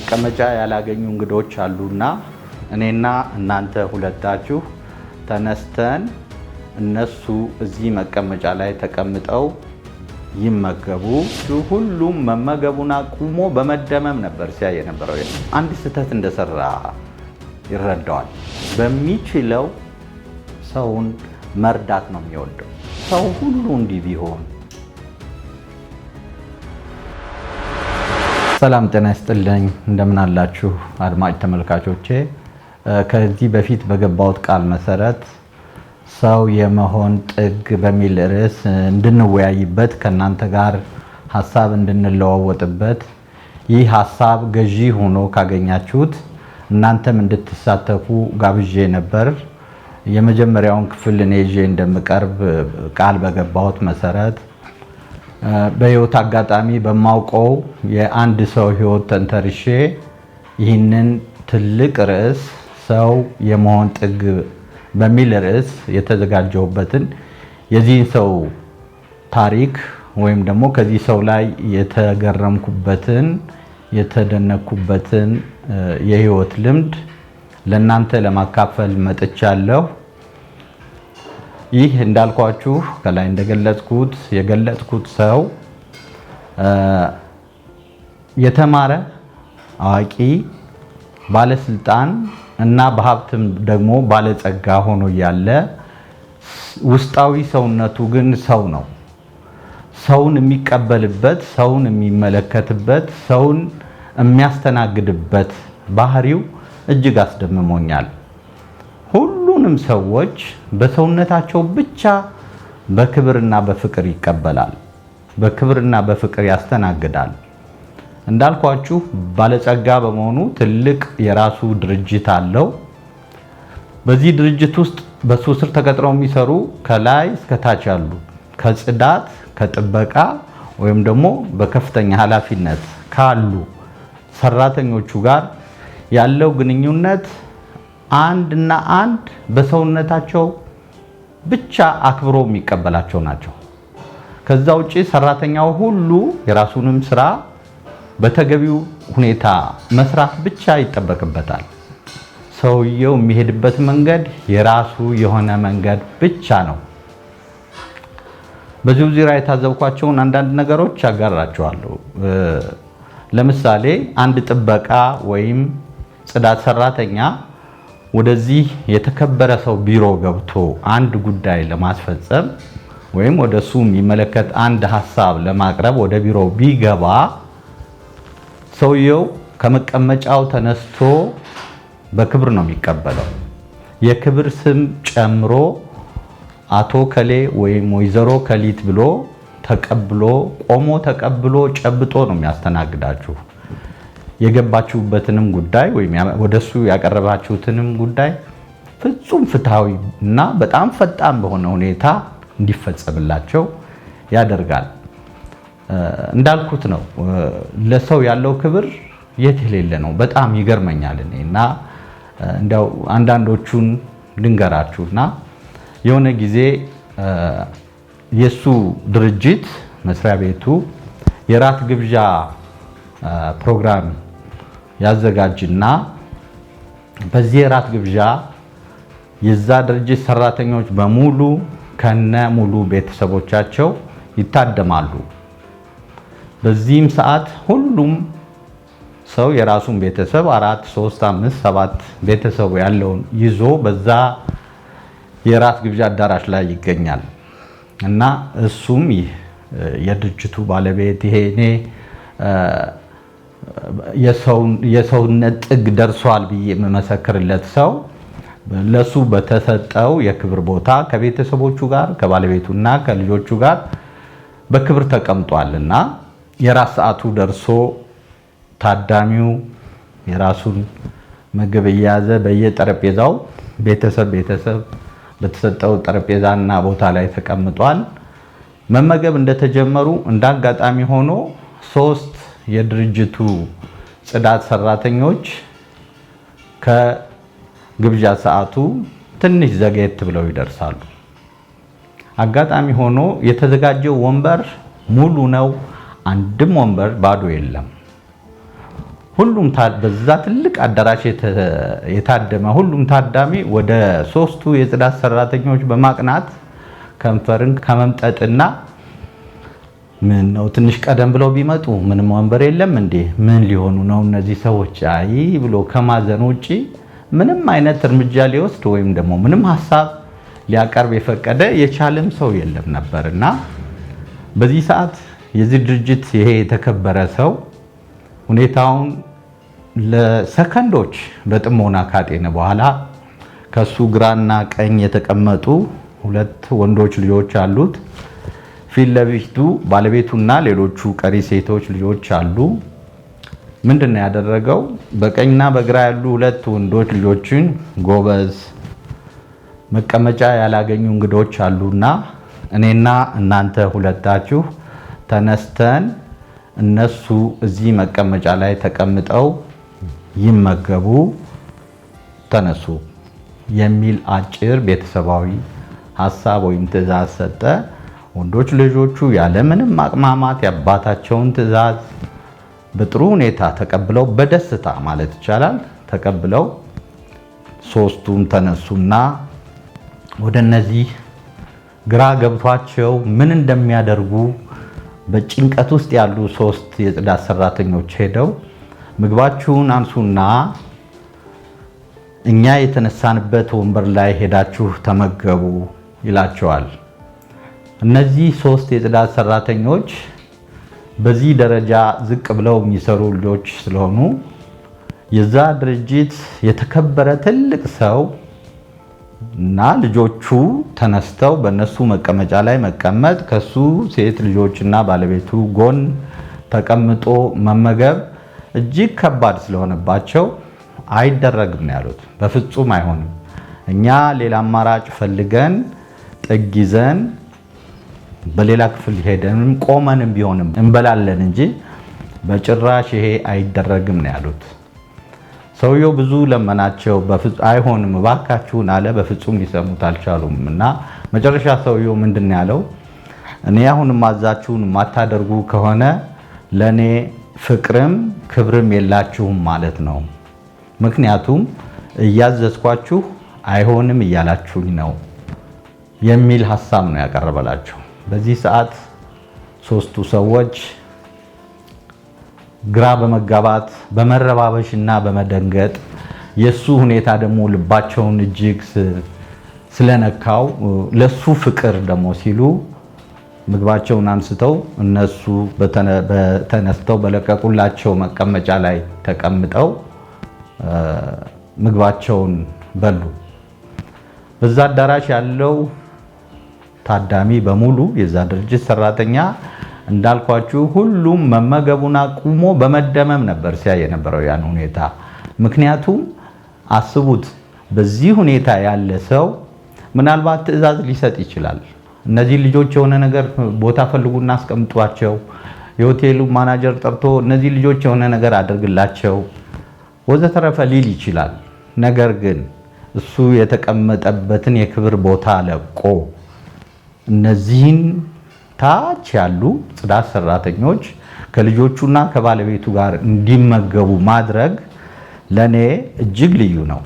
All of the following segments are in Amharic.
መቀመጫ ያላገኙ እንግዶች አሉና እኔና እናንተ ሁለታችሁ ተነስተን እነሱ እዚህ መቀመጫ ላይ ተቀምጠው ይመገቡ። ሁሉም መመገቡን አቁሞ በመደመም ነበር ሲያይ የነበረው። አንድ ስህተት እንደሰራ ይረዳዋል። በሚችለው ሰውን መርዳት ነው የሚወደው። ሰው ሁሉ እንዲህ ቢሆን። ሰላም ጤና ይስጥልኝ። እንደምን አላችሁ አድማጭ ተመልካቾቼ? ከዚህ በፊት በገባሁት ቃል መሰረት ሰው የመሆን ጥግ በሚል ርዕስ እንድንወያይበት፣ ከእናንተ ጋር ሀሳብ እንድንለዋወጥበት፣ ይህ ሀሳብ ገዢ ሆኖ ካገኛችሁት እናንተም እንድትሳተፉ ጋብዤ ነበር። የመጀመሪያውን ክፍል እኔ ይዤ እንደምቀርብ ቃል በገባሁት መሰረት በህይወት አጋጣሚ በማውቀው የአንድ ሰው ህይወት ተንተርሼ ይህንን ትልቅ ርዕስ ሰው የመሆን ጥግ በሚል ርዕስ የተዘጋጀሁበትን የዚህን ሰው ታሪክ ወይም ደግሞ ከዚህ ሰው ላይ የተገረምኩበትን፣ የተደነቅኩበትን የህይወት ልምድ ለእናንተ ለማካፈል መጥቻለሁ። ይህ እንዳልኳችሁ ከላይ እንደገለጽኩት የገለጽኩት ሰው የተማረ፣ አዋቂ፣ ባለስልጣን እና በሀብትም ደግሞ ባለጸጋ ሆኖ እያለ ውስጣዊ ሰውነቱ ግን ሰው ነው። ሰውን የሚቀበልበት፣ ሰውን የሚመለከትበት፣ ሰውን የሚያስተናግድበት ባህሪው እጅግ አስደምሞኛል። ሁሉንም ሰዎች በሰውነታቸው ብቻ በክብርና በፍቅር ይቀበላል። በክብርና በፍቅር ያስተናግዳል። እንዳልኳችሁ ባለጸጋ በመሆኑ ትልቅ የራሱ ድርጅት አለው። በዚህ ድርጅት ውስጥ በሱ ስር ተቀጥረው የሚሰሩ ከላይ እስከታች ያሉ ከጽዳት፣ ከጥበቃ ወይም ደግሞ በከፍተኛ ኃላፊነት ካሉ ሰራተኞቹ ጋር ያለው ግንኙነት አንድና አንድ በሰውነታቸው ብቻ አክብሮ የሚቀበላቸው ናቸው። ከዛ ውጪ ሰራተኛው ሁሉ የራሱንም ስራ በተገቢው ሁኔታ መስራት ብቻ ይጠበቅበታል። ሰውየው የሚሄድበት መንገድ የራሱ የሆነ መንገድ ብቻ ነው። በዚሁ ዙሪያ የታዘብኳቸውን አንዳንድ ነገሮች አጋራቸዋለሁ። ለምሳሌ አንድ ጥበቃ ወይም ጽዳት ሰራተኛ ወደዚህ የተከበረ ሰው ቢሮ ገብቶ አንድ ጉዳይ ለማስፈጸም ወይም ወደ እሱ የሚመለከት አንድ ሀሳብ ለማቅረብ ወደ ቢሮ ቢገባ ሰውየው ከመቀመጫው ተነስቶ በክብር ነው የሚቀበለው። የክብር ስም ጨምሮ አቶ ከሌ ወይም ወይዘሮ ከሊት ብሎ ተቀብሎ፣ ቆሞ ተቀብሎ፣ ጨብጦ ነው የሚያስተናግዳችሁ። የገባችሁበትንም ጉዳይ ወይም ወደሱ ያቀረባችሁትንም ጉዳይ ፍጹም ፍትሃዊ እና በጣም ፈጣን በሆነ ሁኔታ እንዲፈጸምላቸው ያደርጋል። እንዳልኩት ነው፣ ለሰው ያለው ክብር የት የሌለ ነው። በጣም ይገርመኛል እኔ። እና እንዲያው አንዳንዶቹን ልንገራችሁና የሆነ ጊዜ የሱ ድርጅት መስሪያ ቤቱ የራት ግብዣ ፕሮግራም ያዘጋጅና በዚህ የራት ግብዣ የዛ ድርጅት ሰራተኞች በሙሉ ከነ ሙሉ ቤተሰቦቻቸው ይታደማሉ። በዚህም ሰዓት ሁሉም ሰው የራሱን ቤተሰብ 4፣ 3፣ 5፣ 7 ቤተሰቡ ያለውን ይዞ በዛ የራት ግብዣ አዳራሽ ላይ ይገኛል። እና እሱም ይህ የድርጅቱ ባለቤት፣ ይሄ እኔ የሰውነት ጥግ ደርሷል ብዬ የምመሰክርለት ሰው፣ ለሱ በተሰጠው የክብር ቦታ ከቤተሰቦቹ ጋር፣ ከባለቤቱና ከልጆቹ ጋር በክብር ተቀምጧል። እና የራት ሰዓቱ ደርሶ ታዳሚው የራሱን ምግብ እየያዘ በየጠረጴዛው ቤተሰብ ቤተሰብ በተሰጠው ጠረጴዛና ቦታ ላይ ተቀምጧል። መመገብ እንደተጀመሩ እንደ አጋጣሚ ሆኖ ሶስት የድርጅቱ ጽዳት ሰራተኞች ከግብዣ ሰዓቱ ትንሽ ዘገየት ብለው ይደርሳሉ። አጋጣሚ ሆኖ የተዘጋጀው ወንበር ሙሉ ነው። አንድም ወንበር ባዶ የለም። ሁሉም በዛ ትልቅ አዳራሽ የታደመ ሁሉም ታዳሚ ወደ ሶስቱ የጽዳት ሰራተኞች በማቅናት ከንፈርን ከመምጠጥና ምን ነው ትንሽ ቀደም ብለው ቢመጡ ምንም ወንበር የለም እንዴ፣ ምን ሊሆኑ ነው እነዚህ ሰዎች አይ ብሎ ከማዘን ውጪ ምንም አይነት እርምጃ ሊወስድ ወይም ደግሞ ምንም ሐሳብ ሊያቀርብ የፈቀደ የቻለም ሰው የለም ነበርና በዚህ ሰዓት የዚህ ድርጅት ይሄ የተከበረ ሰው ሁኔታውን ለሰከንዶች በጥሞና ካጤነ በኋላ ከሱ ግራና ቀኝ የተቀመጡ ሁለት ወንዶች ልጆች አሉት። ፊት ለፊቱ ባለቤቱና ሌሎቹ ቀሪ ሴቶች ልጆች አሉ። ምንድነው ያደረገው? በቀኝና በግራ ያሉ ሁለት ወንዶች ልጆችን ጎበዝ፣ መቀመጫ ያላገኙ እንግዶች አሉና እኔና እናንተ ሁለታችሁ ተነስተን እነሱ እዚህ መቀመጫ ላይ ተቀምጠው ይመገቡ፣ ተነሱ የሚል አጭር ቤተሰባዊ ሐሳብ ወይም ትዕዛዝ ሰጠ። ወንዶች ልጆቹ ያለምንም ማቅማማት የአባታቸውን ትዕዛዝ በጥሩ ሁኔታ ተቀብለው በደስታ ማለት ይቻላል ተቀብለው ሶስቱም ተነሱና ወደ እነዚህ ግራ ገብቷቸው ምን እንደሚያደርጉ በጭንቀት ውስጥ ያሉ ሶስት የጽዳት ሰራተኞች ሄደው ምግባችሁን አንሱና እኛ የተነሳንበት ወንበር ላይ ሄዳችሁ ተመገቡ ይላቸዋል። እነዚህ ሶስት የጽዳት ሰራተኞች በዚህ ደረጃ ዝቅ ብለው የሚሰሩ ልጆች ስለሆኑ የዛ ድርጅት የተከበረ ትልቅ ሰው እና ልጆቹ ተነስተው በእነሱ መቀመጫ ላይ መቀመጥ ከሱ ሴት ልጆችና ባለቤቱ ጎን ተቀምጦ መመገብ እጅግ ከባድ ስለሆነባቸው አይደረግም ነው ያሉት። በፍጹም አይሆንም፣ እኛ ሌላ አማራጭ ፈልገን ጥግ ይዘን በሌላ ክፍል ሄደንም ቆመንም ቢሆንም እንበላለን እንጂ በጭራሽ ይሄ አይደረግም ነው ያሉት። ሰውየው ብዙ ለመናቸው፣ አይሆንም እባካችሁን አለ። በፍጹም ሊሰሙት አልቻሉም። እና መጨረሻ ሰውየው ምንድን ያለው? እኔ አሁን ማዛችሁን የማታደርጉ ከሆነ ለኔ ፍቅርም ክብርም የላችሁም ማለት ነው። ምክንያቱም እያዘዝኳችሁ አይሆንም እያላችሁኝ ነው የሚል ሐሳብ ነው ያቀረበላቸው። በዚህ ሰዓት ሶስቱ ሰዎች ግራ በመጋባት በመረባበሽና በመደንገጥ የሱ ሁኔታ ደግሞ ልባቸውን እጅግ ስለነካው ለሱ ፍቅር ደግሞ ሲሉ ምግባቸውን አንስተው እነሱ በተነስተው በለቀቁላቸው መቀመጫ ላይ ተቀምጠው ምግባቸውን በሉ። በዛ አዳራሽ ያለው ታዳሚ በሙሉ የዛ ድርጅት ሰራተኛ እንዳልኳችሁ ሁሉም መመገቡን አቁሞ በመደመም ነበር ሲያይ የነበረው ያን ሁኔታ። ምክንያቱም አስቡት፣ በዚህ ሁኔታ ያለ ሰው ምናልባት ትዕዛዝ ሊሰጥ ይችላል። እነዚህ ልጆች የሆነ ነገር ቦታ ፈልጉና አስቀምጧቸው፣ የሆቴሉ ማናጀር ጠርቶ እነዚህ ልጆች የሆነ ነገር አድርግላቸው ወዘተረፈ ሊል ይችላል። ነገር ግን እሱ የተቀመጠበትን የክብር ቦታ ለቆ እነዚህን ታች ያሉ ጽዳት ሰራተኞች ከልጆቹና ከባለቤቱ ጋር እንዲመገቡ ማድረግ ለኔ እጅግ ልዩ ነው።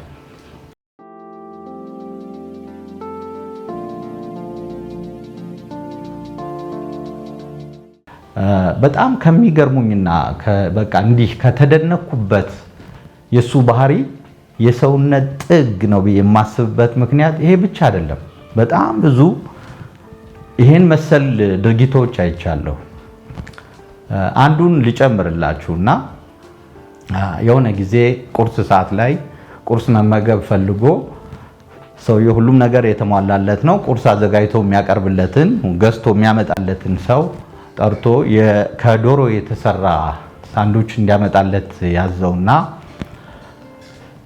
በጣም ከሚገርሙኝና በቃ እንዲህ ከተደነኩበት የሱ ባህሪ የሰውነት ጥግ ነው ብዬ የማስብበት ምክንያት ይሄ ብቻ አይደለም። በጣም ብዙ ይሄን መሰል ድርጊቶች አይቻለሁ። አንዱን ልጨምርላችሁና የሆነ ጊዜ ቁርስ ሰዓት ላይ ቁርስ መመገብ ፈልጎ ሰውየው ሁሉም ነገር የተሟላለት ነው። ቁርስ አዘጋጅቶ የሚያቀርብለትን ገዝቶ የሚያመጣለትን ሰው ጠርቶ ከዶሮ የተሰራ ሳንዱች እንዲያመጣለት ያዘውና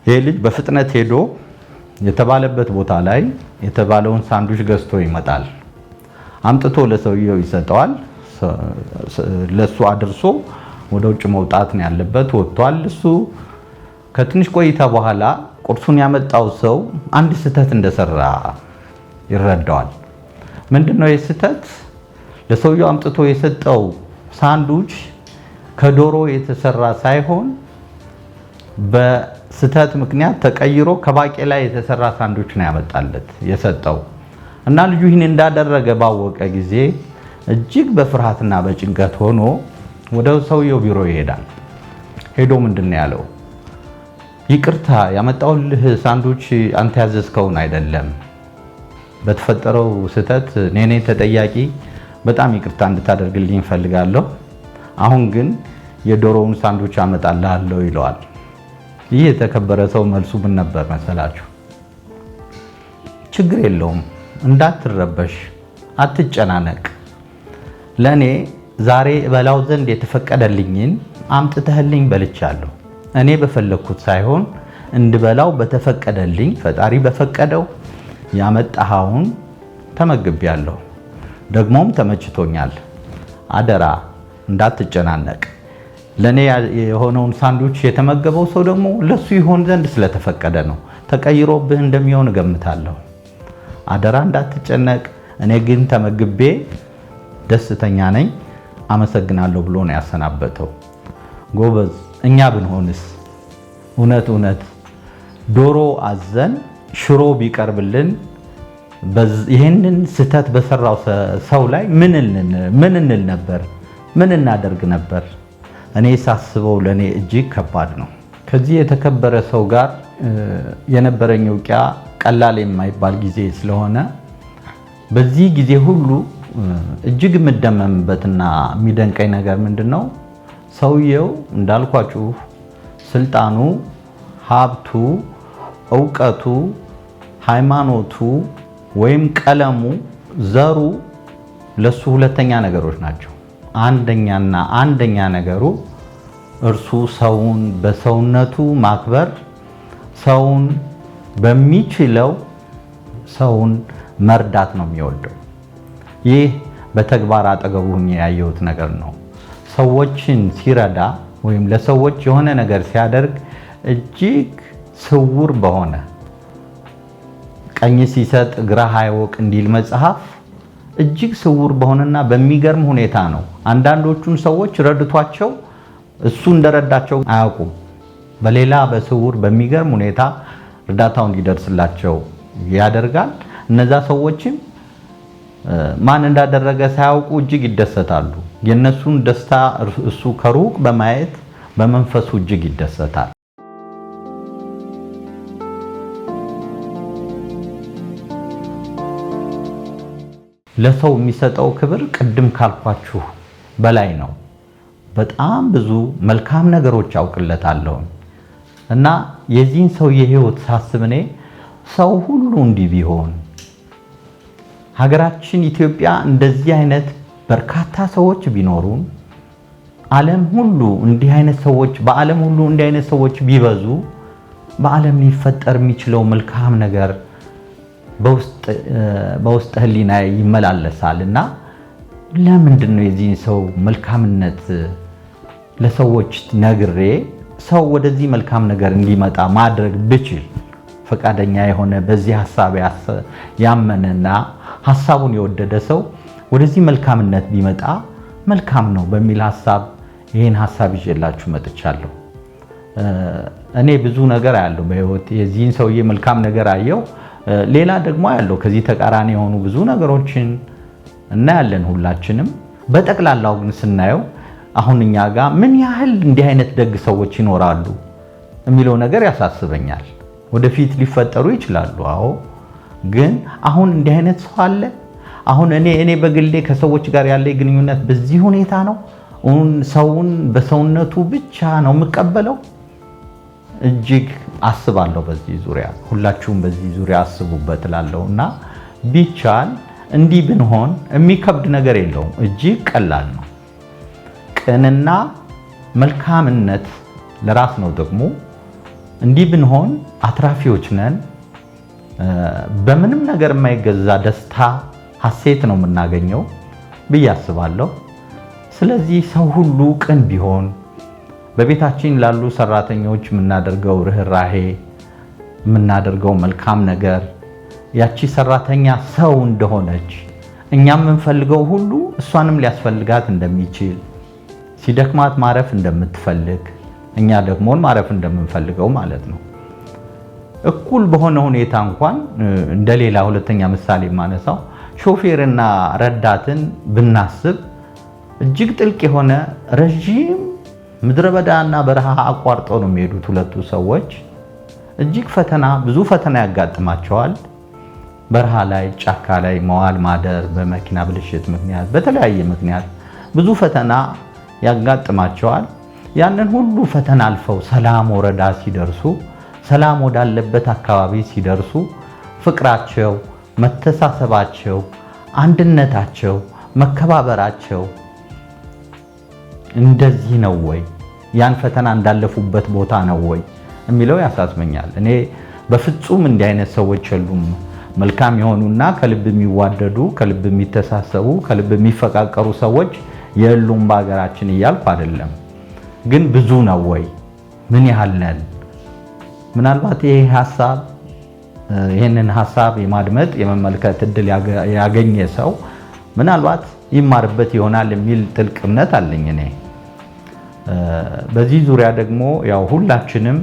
ይሄ ልጅ በፍጥነት ሄዶ የተባለበት ቦታ ላይ የተባለውን ሳንዱች ገዝቶ ይመጣል። አምጥቶ ለሰውየው ይሰጠዋል። ለሱ አድርሶ ወደ ውጭ መውጣት ነው ያለበት። ወጥቷል። እሱ ከትንሽ ቆይታ በኋላ ቁርሱን ያመጣው ሰው አንድ ስህተት እንደሰራ ይረዳዋል። ምንድነው የስህተት? ለሰውየው አምጥቶ የሰጠው ሳንዱች ከዶሮ የተሰራ ሳይሆን በስህተት ምክንያት ተቀይሮ ከባቄላ የተሰራ ሳንዱች ነው ያመጣለት የሰጠው። እና ልጁ ይህን እንዳደረገ ባወቀ ጊዜ እጅግ በፍርሃትና በጭንቀት ሆኖ ወደ ሰውየው ቢሮ ይሄዳል። ሄዶ ምንድን ነው ያለው? ይቅርታ፣ ያመጣሁልህ ሳንዱች አንተ ያዘዝከውን አይደለም። በተፈጠረው ስህተት እኔ ነኝ ተጠያቂ። በጣም ይቅርታ እንድታደርግልኝ እፈልጋለሁ። አሁን ግን የዶሮውን ሳንዱች አመጣልሃለሁ ይለዋል። ይህ የተከበረ ሰው መልሱ ምን ነበር መሰላችሁ? ችግር የለውም፣ እንዳትረበሽ፣ አትጨናነቅ። ለእኔ ዛሬ እበላው ዘንድ የተፈቀደልኝን አምጥተህልኝ በልቻለሁ። እኔ በፈለግኩት ሳይሆን እንድበላው በተፈቀደልኝ፣ ፈጣሪ በፈቀደው ያመጣኸውን ተመግቤያለሁ። ደግሞም ተመችቶኛል። አደራ እንዳትጨናነቅ። ለኔ የሆነውን ሳንዱች የተመገበው ሰው ደግሞ ለሱ ይሆን ዘንድ ስለተፈቀደ ነው። ተቀይሮብህ እንደሚሆን እገምታለሁ። አደራ እንዳትጨነቅ። እኔ ግን ተመግቤ ደስተኛ ነኝ፣ አመሰግናለሁ ብሎ ነው ያሰናበተው። ጎበዝ፣ እኛ ብንሆንስ እውነት እውነት ዶሮ አዘን ሽሮ ቢቀርብልን ይህንን ስህተት በሰራው ሰው ላይ ምን እንል ነበር? ምን እናደርግ ነበር? እኔ ሳስበው ለእኔ እጅግ ከባድ ነው። ከዚህ የተከበረ ሰው ጋር የነበረኝ እውቂያ ቀላል የማይባል ጊዜ ስለሆነ በዚህ ጊዜ ሁሉ እጅግ የምደመምበትና የሚደንቀኝ ነገር ምንድን ነው? ሰውየው እንዳልኳችሁ ስልጣኑ፣ ሀብቱ፣ እውቀቱ፣ ሃይማኖቱ ወይም ቀለሙ፣ ዘሩ ለሱ ሁለተኛ ነገሮች ናቸው። አንደኛና አንደኛ ነገሩ እርሱ ሰውን በሰውነቱ ማክበር፣ ሰውን በሚችለው ሰውን መርዳት ነው የሚወደው። ይህ በተግባር አጠገቡ ሆኜ ያየሁት ነገር ነው። ሰዎችን ሲረዳ ወይም ለሰዎች የሆነ ነገር ሲያደርግ እጅግ ስውር በሆነ፣ ቀኝ ሲሰጥ ግራህ አይወቅ እንዲል መጽሐፍ፣ እጅግ ስውር በሆነና በሚገርም ሁኔታ ነው። አንዳንዶቹን ሰዎች ረድቷቸው እሱ እንደረዳቸው አያውቁም። በሌላ በስውር በሚገርም ሁኔታ እርዳታው እንዲደርስላቸው ያደርጋል። እነዛ ሰዎችም ማን እንዳደረገ ሳያውቁ እጅግ ይደሰታሉ። የነሱን ደስታ እሱ ከሩቅ በማየት በመንፈሱ እጅግ ይደሰታል። ለሰው የሚሰጠው ክብር ቅድም ካልኳችሁ በላይ ነው። በጣም ብዙ መልካም ነገሮች አውቅለታለሁ እና የዚህን ሰው የህይወት ሳስብ እኔ ሰው ሁሉ እንዲህ ቢሆን፣ ሀገራችን ኢትዮጵያ እንደዚህ አይነት በርካታ ሰዎች ቢኖሩን፣ ዓለም ሁሉ እንዲህ አይነት ሰዎች በዓለም ሁሉ እንዲህ አይነት ሰዎች ቢበዙ በዓለም ሊፈጠር የሚችለው መልካም ነገር በውስጥ ህሊና ይመላለሳል። እና ለምንድን ነው የዚህን ሰው መልካምነት ለሰዎች ነግሬ ሰው ወደዚህ መልካም ነገር እንዲመጣ ማድረግ ብችል፣ ፈቃደኛ የሆነ፣ በዚህ ሀሳብ ያመነና ሀሳቡን የወደደ ሰው ወደዚህ መልካምነት ቢመጣ መልካም ነው በሚል ሀሳብ ይህን ሀሳብ ይዤላችሁ መጥቻለሁ። እኔ ብዙ ነገር አያለሁ በህይወት። የዚህን ሰውዬ መልካም ነገር አየው። ሌላ ደግሞ ያለው ከዚህ ተቃራኒ የሆኑ ብዙ ነገሮችን እናያለን ሁላችንም። በጠቅላላው ግን ስናየው አሁን እኛ ጋር ምን ያህል እንዲህ አይነት ደግ ሰዎች ይኖራሉ የሚለው ነገር ያሳስበኛል። ወደፊት ሊፈጠሩ ይችላሉ። አዎ፣ ግን አሁን እንዲህ አይነት ሰው አለ? አሁን እኔ በግሌ ከሰዎች ጋር ያለ ግንኙነት በዚህ ሁኔታ ነው። ሰውን በሰውነቱ ብቻ ነው የምቀበለው። እጅግ አስባለሁ በዚህ ዙሪያ። ሁላችሁም በዚህ ዙሪያ አስቡበት እላለሁ እና ቢቻል እንዲህ ብንሆን የሚከብድ ነገር የለውም። እጅግ ቀላል ነው። ቅንና መልካምነት ለራስ ነው ጥቅሙ። እንዲህ ብንሆን አትራፊዎች ነን። በምንም ነገር የማይገዛ ደስታ፣ ሀሴት ነው የምናገኘው ብዬ አስባለሁ። ስለዚህ ሰው ሁሉ ቅን ቢሆን፣ በቤታችን ላሉ ሰራተኞች የምናደርገው ርኅራሄ፣ የምናደርገው መልካም ነገር፣ ያቺ ሰራተኛ ሰው እንደሆነች እኛም የምንፈልገው ሁሉ እሷንም ሊያስፈልጋት እንደሚችል፣ ሲደክማት ማረፍ እንደምትፈልግ፣ እኛ ደግሞን ማረፍ እንደምንፈልገው ማለት ነው። እኩል በሆነ ሁኔታ እንኳን እንደሌላ ሁለተኛ ምሳሌ የማነሳው ሾፌርና ረዳትን ብናስብ እጅግ ጥልቅ የሆነ ረዥም ምድረ በዳና በረሃ አቋርጠው ነው የሚሄዱት ሁለቱ ሰዎች። እጅግ ፈተና ብዙ ፈተና ያጋጥማቸዋል። በረሃ ላይ ጫካ ላይ መዋል ማደር፣ በመኪና ብልሽት ምክንያት በተለያየ ምክንያት ብዙ ፈተና ያጋጥማቸዋል። ያንን ሁሉ ፈተና አልፈው ሰላም ወረዳ ሲደርሱ፣ ሰላም ወዳለበት አካባቢ ሲደርሱ ፍቅራቸው፣ መተሳሰባቸው፣ አንድነታቸው፣ መከባበራቸው እንደዚህ ነው ወይ? ያን ፈተና እንዳለፉበት ቦታ ነው ወይ የሚለው ያሳስበኛል። እኔ በፍጹም እንዲህ አይነት ሰዎች የሉም። መልካም የሆኑና ከልብ የሚዋደዱ፣ ከልብ የሚተሳሰቡ፣ ከልብ የሚፈቃቀሩ ሰዎች የሉም በሀገራችን እያልኩ አይደለም። ግን ብዙ ነው ወይ? ምን ያህል ነን? ምናልባት ይሄ ሐሳብ ይሄንን ሐሳብ የማድመጥ የመመልከት እድል ያገኘ ሰው ምናልባት ይማርበት ይሆናል የሚል ጥልቅ እምነት አለኝ እኔ። በዚህ ዙሪያ ደግሞ ያው ሁላችንም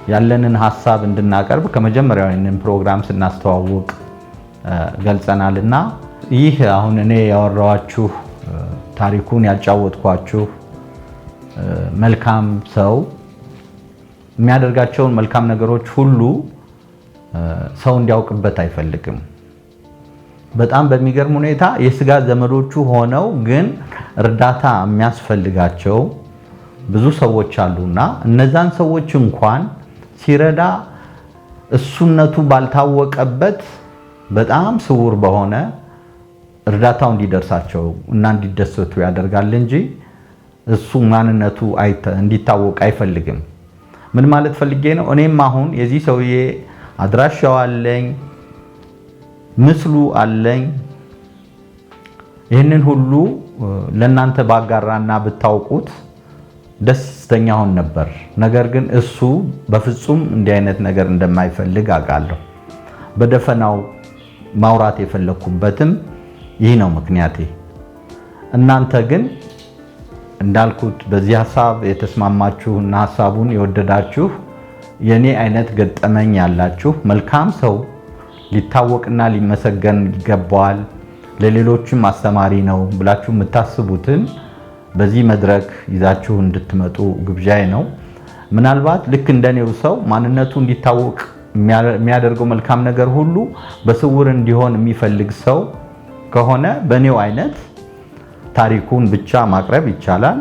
ያለንን ሐሳብ እንድናቀርብ ከመጀመሪያው ይሄንን ፕሮግራም ስናስተዋውቅ ገልጸናልና ይህ አሁን እኔ ያወራኋችሁ ታሪኩን ያጫወትኳችሁ መልካም ሰው የሚያደርጋቸውን መልካም ነገሮች ሁሉ ሰው እንዲያውቅበት አይፈልግም። በጣም በሚገርም ሁኔታ የስጋ ዘመዶቹ ሆነው ግን እርዳታ የሚያስፈልጋቸው ብዙ ሰዎች አሉና እነዛን ሰዎች እንኳን ሲረዳ እሱነቱ ባልታወቀበት በጣም ስውር በሆነ እርዳታው እንዲደርሳቸው እና እንዲደሰቱ ያደርጋል እንጂ እሱ ማንነቱ እንዲታወቅ አይፈልግም። ምን ማለት ፈልጌ ነው? እኔም አሁን የዚህ ሰውዬ አድራሻው አለኝ፣ ምስሉ አለኝ። ይህንን ሁሉ ለእናንተ ባጋራና ብታውቁት ደስተኛ ሆን ነበር። ነገር ግን እሱ በፍጹም እንዲህ አይነት ነገር እንደማይፈልግ አውቃለሁ። በደፈናው ማውራት የፈለኩበትም ይህ ነው ምክንያቴ። እናንተ ግን እንዳልኩት በዚህ ሐሳብ የተስማማችሁና ሐሳቡን የወደዳችሁ የኔ አይነት ገጠመኝ ያላችሁ መልካም ሰው ሊታወቅና ሊመሰገን ይገባዋል፣ ለሌሎችም አስተማሪ ነው ብላችሁ የምታስቡትን በዚህ መድረክ ይዛችሁ እንድትመጡ ግብዣዬ ነው። ምናልባት ልክ እንደኔው ሰው ማንነቱ እንዲታወቅ የሚያደርገው መልካም ነገር ሁሉ በስውር እንዲሆን የሚፈልግ ሰው ከሆነ በኔው አይነት ታሪኩን ብቻ ማቅረብ ይቻላል።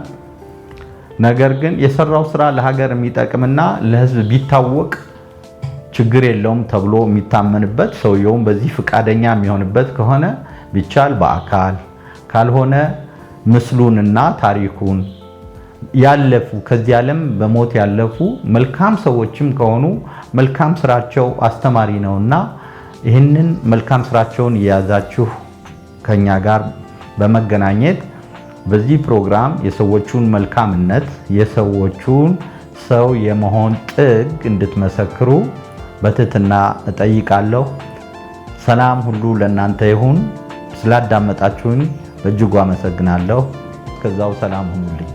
ነገር ግን የሰራው ስራ ለሀገር የሚጠቅምና ለሕዝብ ቢታወቅ ችግር የለውም ተብሎ የሚታመንበት ሰውየውም በዚህ ፍቃደኛ የሚሆንበት ከሆነ ቢቻል በአካል ካልሆነ ምስሉንና ታሪኩን ያለፉ ከዚህ ዓለም በሞት ያለፉ መልካም ሰዎችም ከሆኑ መልካም ስራቸው አስተማሪ ነውና ይህንን መልካም ስራቸውን የያዛችሁ ከኛ ጋር በመገናኘት በዚህ ፕሮግራም የሰዎቹን መልካምነት የሰዎቹን ሰው የመሆን ጥግ እንድትመሰክሩ በትህትና እጠይቃለሁ። ሰላም ሁሉ ለእናንተ ይሁን። ስላዳመጣችሁኝ በእጅጉ አመሰግናለሁ። ከዛው ሰላም ሁኑልኝ።